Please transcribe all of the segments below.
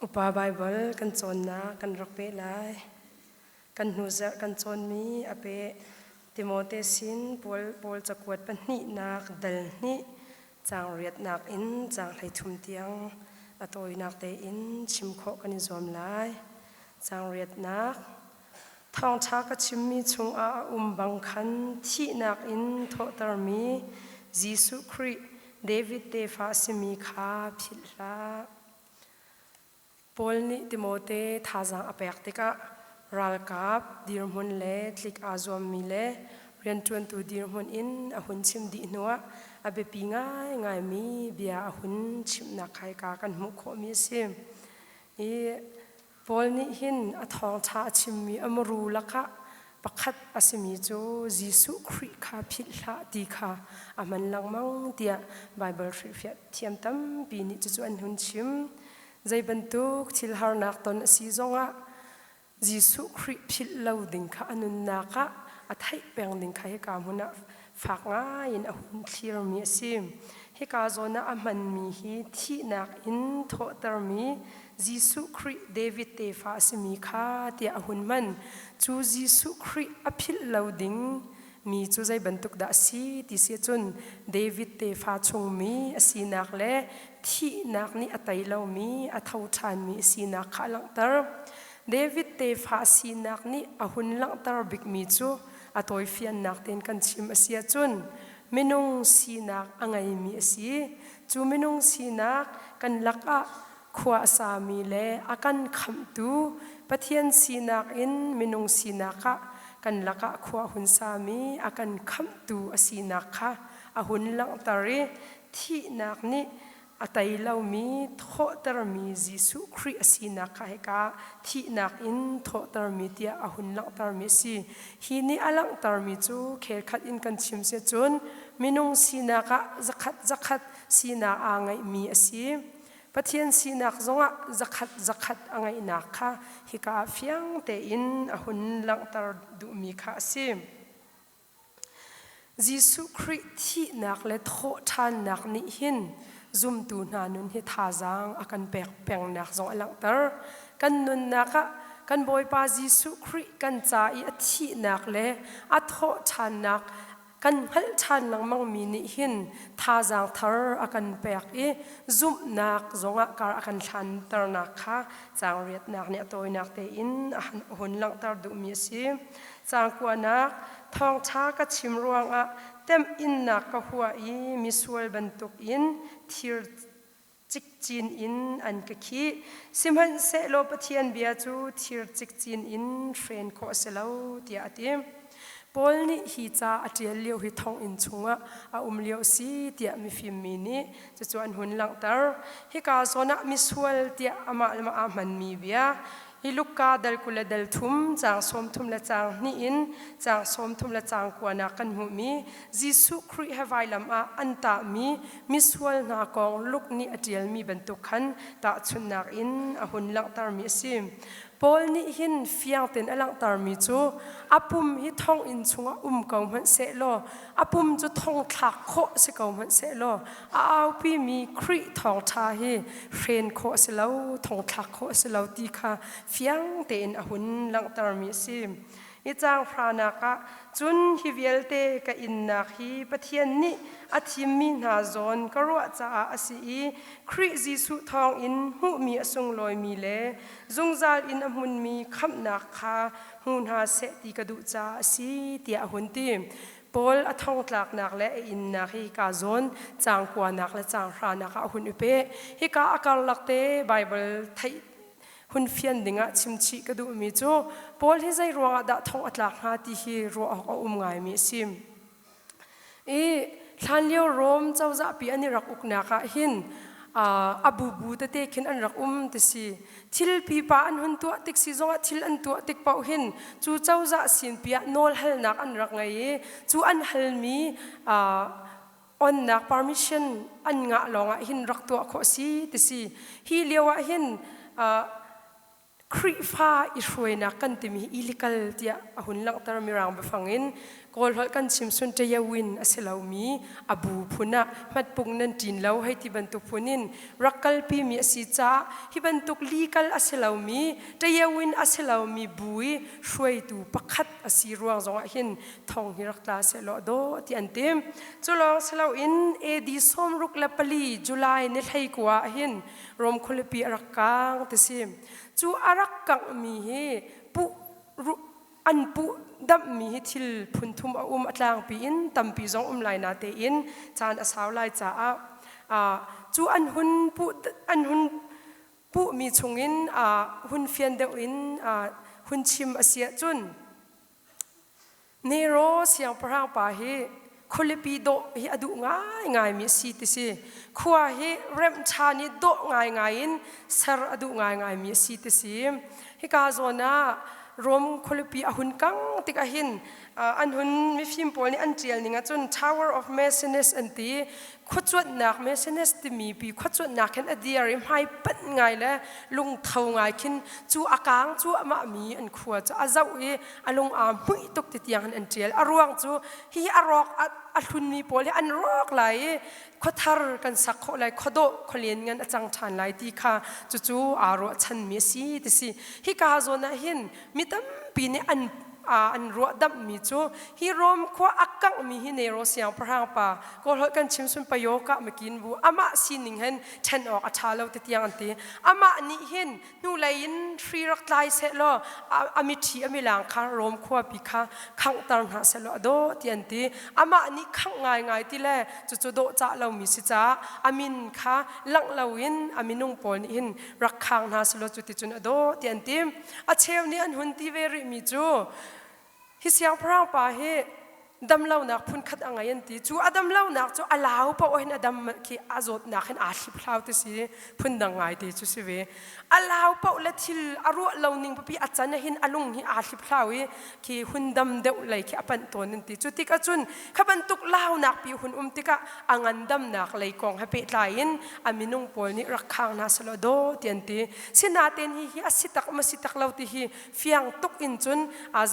Upa Baibal kan cawnnak kan rak peh lai. Kan hnuzarh kan cawnmi a peh. Timote sin Paul, Paul cakuat pahnihnak dal hnih caang riatnak in caang 13 tiang a tawinak tein chim khawh kan i zuam lai. Caang riatnak Thawngṭha ka chimmi chungah a um bang khan thihnak in thawhtermi Jesuh Khrih, David tefa a simi kha philh hlah. Paul nih Timote thazaang a pek tikah ralkap dirhmun le tlik aa zuammi le rianṭuantu dirhmun in a hun chim dih hnuah a biapi ngaingaimi bia a hun chimhnak kha hika kan hmuh khawhmi a si. I Paul nih hin a thawngṭha a chimmi a muru lakah pakhat a simi cu Jesuh Khrih kha philh hlah ti kha a hman lengmang tiah Baibal hrilhfiah thiam tampi nih cucu an hun chim. Zei bantuk thil harnak ton a si zongah Jesuh Khrih philh lo ding kha a nunnak ah a theih peng ding kha hika hmun ah fak ngaiin a hun thlirmi a si. Hika zawn ah a hmanmi hi thihnak in thawhtermi Jesuh Khrih David tefa a simi kha tiah a hun hman. Cu Jesuh Khrih a philh lo ding mi cu zei bantuk dah a si ti si cun David tefa chungmi a sinak le thihnak nih a tei lomi a tho ṭhanmi a sinak kha a langhter. David tefa a sinak nih a hun langhter bikmi cu a tawifiannak tein kan chim a si ahcun minung sinak a ngeimi a si. Cu minung sinak kan lakah khua a sami le a kan khamhtu Pathian sinak in minung sinak ah kan lakah khua hun sami a kan khamhtu a sinak kha a hun langhter i thihnak nih a tei lomi thawhtermi Jesuh Khrih a sinak kha hika thihnak in thawhtermi tiah a hun langhtermi a si. Hi nih a langhtermi cu khelkhat in kan chim si cun minung sinak ah zakhat zakhat sinak aa ngeihmi a si. Pathian sinak zongah zakhat zakhat a ngeihnak kha hika ah fiang tein a hun langhter duhmi kha a si. Jesuh Khrih thihnak le thawhṭhannak nih hin zumtu hna nun hi thazaang a kan pek pengnak zong a langhter. Kan nunnak ah kan Bawipa Jesuh Khrih kan ca i a thihnak le a thawhṭhannak kan hngalh ṭhan lengmangmi nih hin thazaang thar a kan pek i zumhnak zongah kar a kan hlanternak kha caang riatnak nih a tawinak tein a hun langhter duhmi a si. Caang kuanak thawngṭha ka chim ruangah temhinnak ka huah i misual bantukin thir cikcin in an ka khih. Sihmanhsehlaw Pathian bia cu thir cikcin in hren khawh a si lo tiah a ti. Paul nih hi ca a ṭial lio hi thonginn chungah a um lio a si tiah mifim mi nih cucu an hun langhter. Hika zawn ah misual tiah amah le mah aa hmanmi bia Hi Luka dal 20 le dal thum, caang 30 le caang hnih in caang 30 le caang kuanak kan hmuhmi Jesuh Khrih he vailam ah an tahmi misual hna kong Luke nih a ṭialmi bantuk khan tahchunhnak in a hun langhtermi a si. Paul nih hin fiang tein a langhtermi cu a pum hi thonginn chungah um ko hmanh sehlaw a pum cu thong thlak khawh si ko hmanh sehlaw a aupimi Khrih thawngṭha hi hren khawh a si lo, thongthlak khawh a si lo ti kha fiang tein a hun langhtermi a si. Hi caang hranak ah cun hi vialte ka innak hi Pathian nih a thimmi hna zawn ka ruah caah a si i Khrih Jesuh thawngin hmuhmi a sunglawimi le zungzal in a hmunmi khamhnak kha hmu hna seh ti ka duh caah a si tiah a hun ti. Paul a thongtlaknak le a innak hi hika zawn caang kuanak le caang hranak ah a hun i peh. Hika a karlak te Baibal theih hun fian dingah chimchih ka duhmi cu Paul hi zei ruangah dah thong a tlak hnga ti hi ruah awk a um ngaimi a si. I hlanlio Rom cozahpi an i rak uknak ah hin a bubu tete khin an rak um ti si. Thil pipa an hun tuah tik si zongah thil an tuah tik paoh hin cu cozah sinpi ah nawl halnak an rak ngei i cu an halmi onnak permission an ngah lawngah hin rak tuah khawh si ti si. Hi lio ah hin Khrihfa i hruainak kan timi hi illegal tiah a hun langhter mirang biafang in. Kawlholh kan chim sun ṭayawin a si lomi a bu phun ah hmatpung nan ṭin lo hei ti bantuk phun in rak kalpimi a si caah hi bantuk legal a si lomi ṭayawin a si lomi bu i hruaitu pakhat a si ruang zongah hin thong hi rak tla sehlaw dawh ti an ti. Cu lawng si loin AD 64 July ni 19 ah hin Rom khualipi a rak kang ti si. Cu a rak kanghmi hi puh an puh damhmi hi thil phunthum a um a tlangpi in tampi zong um lai natein caan a sau lai caah cu an hun puh an hun puhmi chungin hun fian deuh in hun chim a si ahcun Nero siangpahrang pa hi khualipi dawh hi a duh ngaingaimi a si ti si. Khua hi remh ṭhan i dawh ngaingai in ser a duh ngaingaimi a si ti si. Hika zawn ah Rom khualipi a hun kang tik ahhin an hun mifim pawl nih an ṭial ning ahcun Tower of Maecenas an ti. Khuacuanhnak Maecenas timi pi khuacuanhnak hin a dir i hmai panh ngai le lungtho ngai khin cu a kang cuahmah mi an khua cu a zoh i a lung aa hmuih tuk ti tiang hin an ṭial. A ruang cu hihi a rawk a hlunmi pawl hi an rawk lai i khuathar kan sak khawh lai, khuadawh khualian ngan a cang ṭhan lai ti kha cucu aa ruahchanmi a si ti si. Hika zawn ah hin mi tampi nih an an ruahdamhmi cu hi Rom khua a kanghmi hi Nero siangpahrang pa Kawlholh kan chim sun payo ka makin bu amah sining hen ṭhen awk a ṭha lo ti tiang an ti. Amah nih hin hnulei in hri rak tlai seh law a miṭhi a milang kha Rom khuapi kha khanghter hna seh law a dawh ti an ti. Amah nih khangh ngaingai ti le cucu dawh cah lomi si caah a min kha langh loin a minung pawl nih hin rak khang hna seh law cuticun a dawh ti an ti. A cheu nih an hun ti ve rihmi cu hi siangpahrang pa hi damlonak phunkhat a ngei an ti. Cu a damlonak cu a lau paoh hin a dam khi a zawtnak hin aa hliphlau ti si phundang ngai te cu si ve. A lau paoh le thil a ruah lo ning pipi a can hin a lung hi aa hliphlau i khi hun dam deuh lei khi a panh tawn an ti. Cu tik ahcun kha bantuk launak pi hun um tikah a ngandamnak lei kong he pehtlai in a minung pawl nih rak khang hna selaw daw ti an ti. Sinain hi hi a si tak ma si tak lo ti hi fiang tuk in cun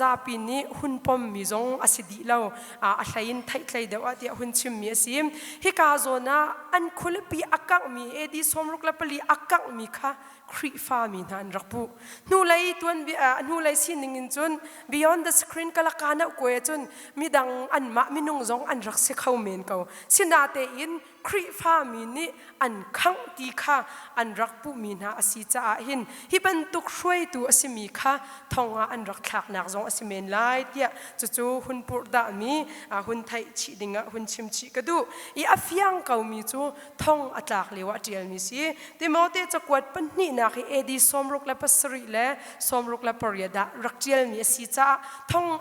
zapi nih hun pommi zong a si dih lo. A hlei in theihtlei deuh ah tiah hun chimmi a si. Hika zawn ah an khualipi a kanghmi AD 64 a kanghmi kha Khrihfa mi hna an rak puh. Hnulei tuanbia hnulei sining in cun beyond the screen kalaka nauh kuai ahcun midang anmah minung zong an rak si kho men ko. Sinatein Khrihfami nih an khangh ti kha an rak puhmi hna a si caah hin hi bantuk hruaitu a simi kha thong ah an rak thlaknak zong a si men lai tiah cucu hun purhdahmi hun theih chih dingah hun chim chih ka duh i a fiang komi cu thong a tlak lio ah ṭialmi si. Timote cakuat pahnihnak hi AD 67 le 68 ah rak ṭialmi a si caah thong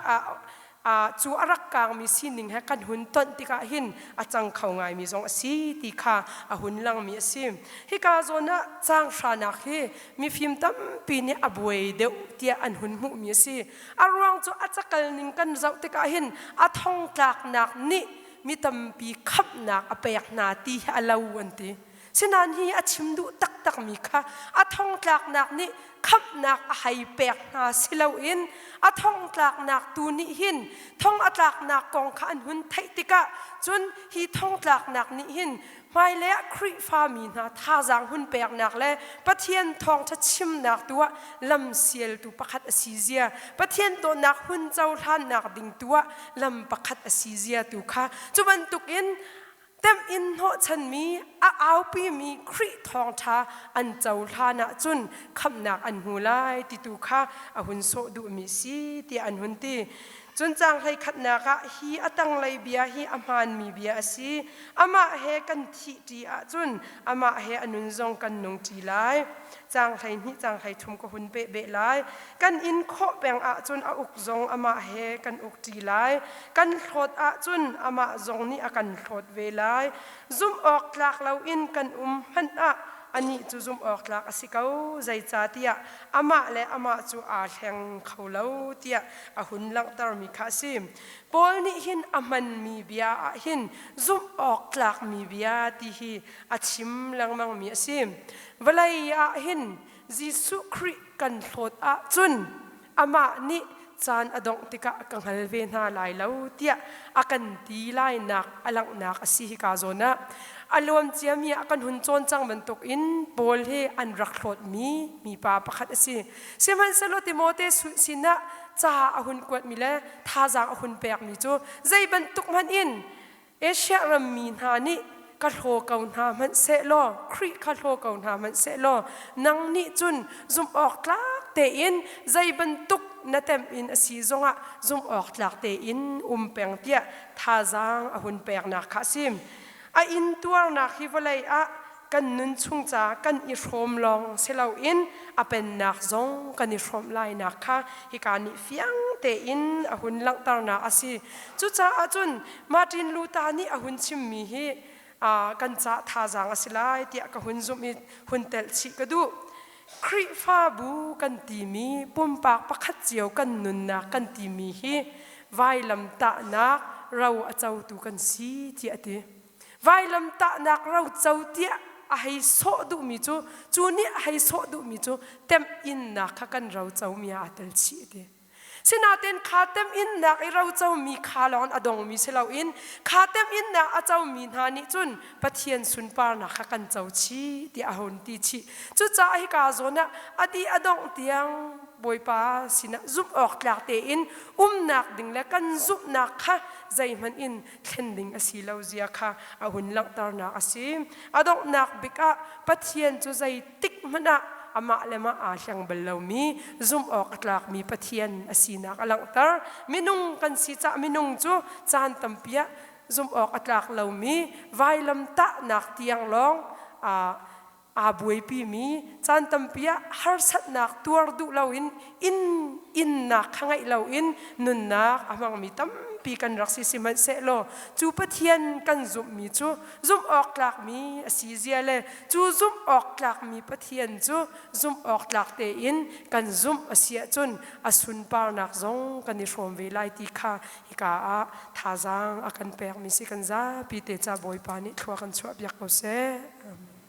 ah cu a rak kaangmi sining he kan hun tonh tikah hin a cang kho ngaimi zong a si ti kha a hun langmi a si. Hika zawn ah caang hranak hi mifim tampi nih a buai deuh tiah an hun hmuhmi a si. A ruang cu a cakal ning kan zoh tikah hin a thongtlaknak nih mi tampi khamhnak a pek hna ti hi a lo an ti. Sinain hi a chim duh taktakmi kha a thongtlaknak nih khamhnak a hei pek hna si loin a thongtlaknak tu nih hin thong a tlaknak kong kha an hun theih tikah cun hi thongtlaknak nih hin hmailei ah Khrihfami hna thazaang hun peknak le Pathian thawngṭha chimnak tu ah lamsialtu pakhat a si zia Pathian dawtnak hun cohlannak ding tu ah lam pakhat a si zia tu kha cu bantukin temh-in hnawhchanmi a aupimi Khrih thawngṭha an cohlan ahcun khamhnak an hmu lai ti tu kha a hun sawh duhmi si tiah an hun ti. Cun caang hleikhatnak ah hi a tanglei bia hi a hmaanmi bia a si. Amah he kan thihṭi ahcun amah he a nun zong kan nungṭi lai. Caang 12 caang 13 ka hun peh beh lai. Kan in khawh peng ahcun a uk zong amah he kan ukṭi lai. Kan hlawt ahcun amah zong nih a kan hlawt ve lai. Zumh awk tlak loin kan um hmanh ah anih cu zumh awk tlak a si ko. Zeicahtiah amah le amah cu aa hleng kho lo tiah a hun langhtermi kha a si. Paul nih hin a hmanmi bia ah hin zumh awk tlakmi bia ti hi a chim lengmangmi a si. Vawlei ah hin Jesuh Khrih kan hlawt ahcun amah nih caan a dongh tikah ka hngal ve hna lai lo tiah a kan ti lainak a langhnak a si. Hika zawn ah a luam ciami ah kan hun cawn cang bantuk in Paul hi an rak hlawtmi mipa pakhat a si. Sihmanhsehlaw Timote sinah ca a hun kuatmi le thazaang a hun pekmi cu zei bantuk hmanh in Asia rammi hna nih ka hlaw ko hna hmanh sehlaw, Khrih kha hlaw ko hna hmanh sehlaw, nang nih cun zumh awk tlak tein zei bantuk na temh in a si zongah zumh awk tlak tein um peng tiah thazaang a hun peknak kha a si. A intuarnak hi vawlei ah kan nun chung ca kan i hrawm lawng si loin a pennak zong kan i hrawm lainak kha hika nih fiang tein a hun langhternak a si. Cucaah cun Martin Luther nih a hun chimmi hi kan ca thazaang a si lai tiah ka hun zumh i hun telh chih ka duh. Khrihfabu kan timi pumpak pakhat cio kan nunnak kan timi hi vailam tahnak ro a cotu kan si tiah a ti. Vailamtahnak roco tiah a hei sawh duhmi cu cu nih a hei sawh duhmi cu temhinnak kha kan rocomi ah aa tel chih ti. Sinain kha temhinnak i rocomi kha lawng a dongmi si loin kha temhinnak a comi hna nih cun Pathian sunparnak kha kan co chih tiah a hun ti chih. Cucaah hika zawn ah a dih a dongh tiang Bawipa sinah zumh awk tlak tein umnak ding le kan zumhnak kha zeihmanh in thlen ding a si lo zia kha a hun langhternak a si. A donghnak bik ah Pathian cu zeitik hmanh ah amah le mah aa hleng bal lomi zumh awk a tlakmi Pathian a sinak a langhter. Minung kan si cah minung cu caan tampi ah zumh awk a tlak lomi vailam tahnak tiang lawng aa buaipimi caan tampi ah harsatnak tuar duh loin in innak kha ngeih loin nunnak a hmangmi tampi kan rak si. Sihmanhsehlaw cu Pathian kan zumhmi cu zumh awk tlakmi a si zia le cu zumh awk tlakmi Pathian cu zumh awk tlak tein kan zumh a si ahcun a sunparnak zong kan i hrawm ve lai ti kha hika ah thazaang a kan pekmi si. Kan zapi te ca Bawipa nih thlua kan chuah piak ko seh. Amen.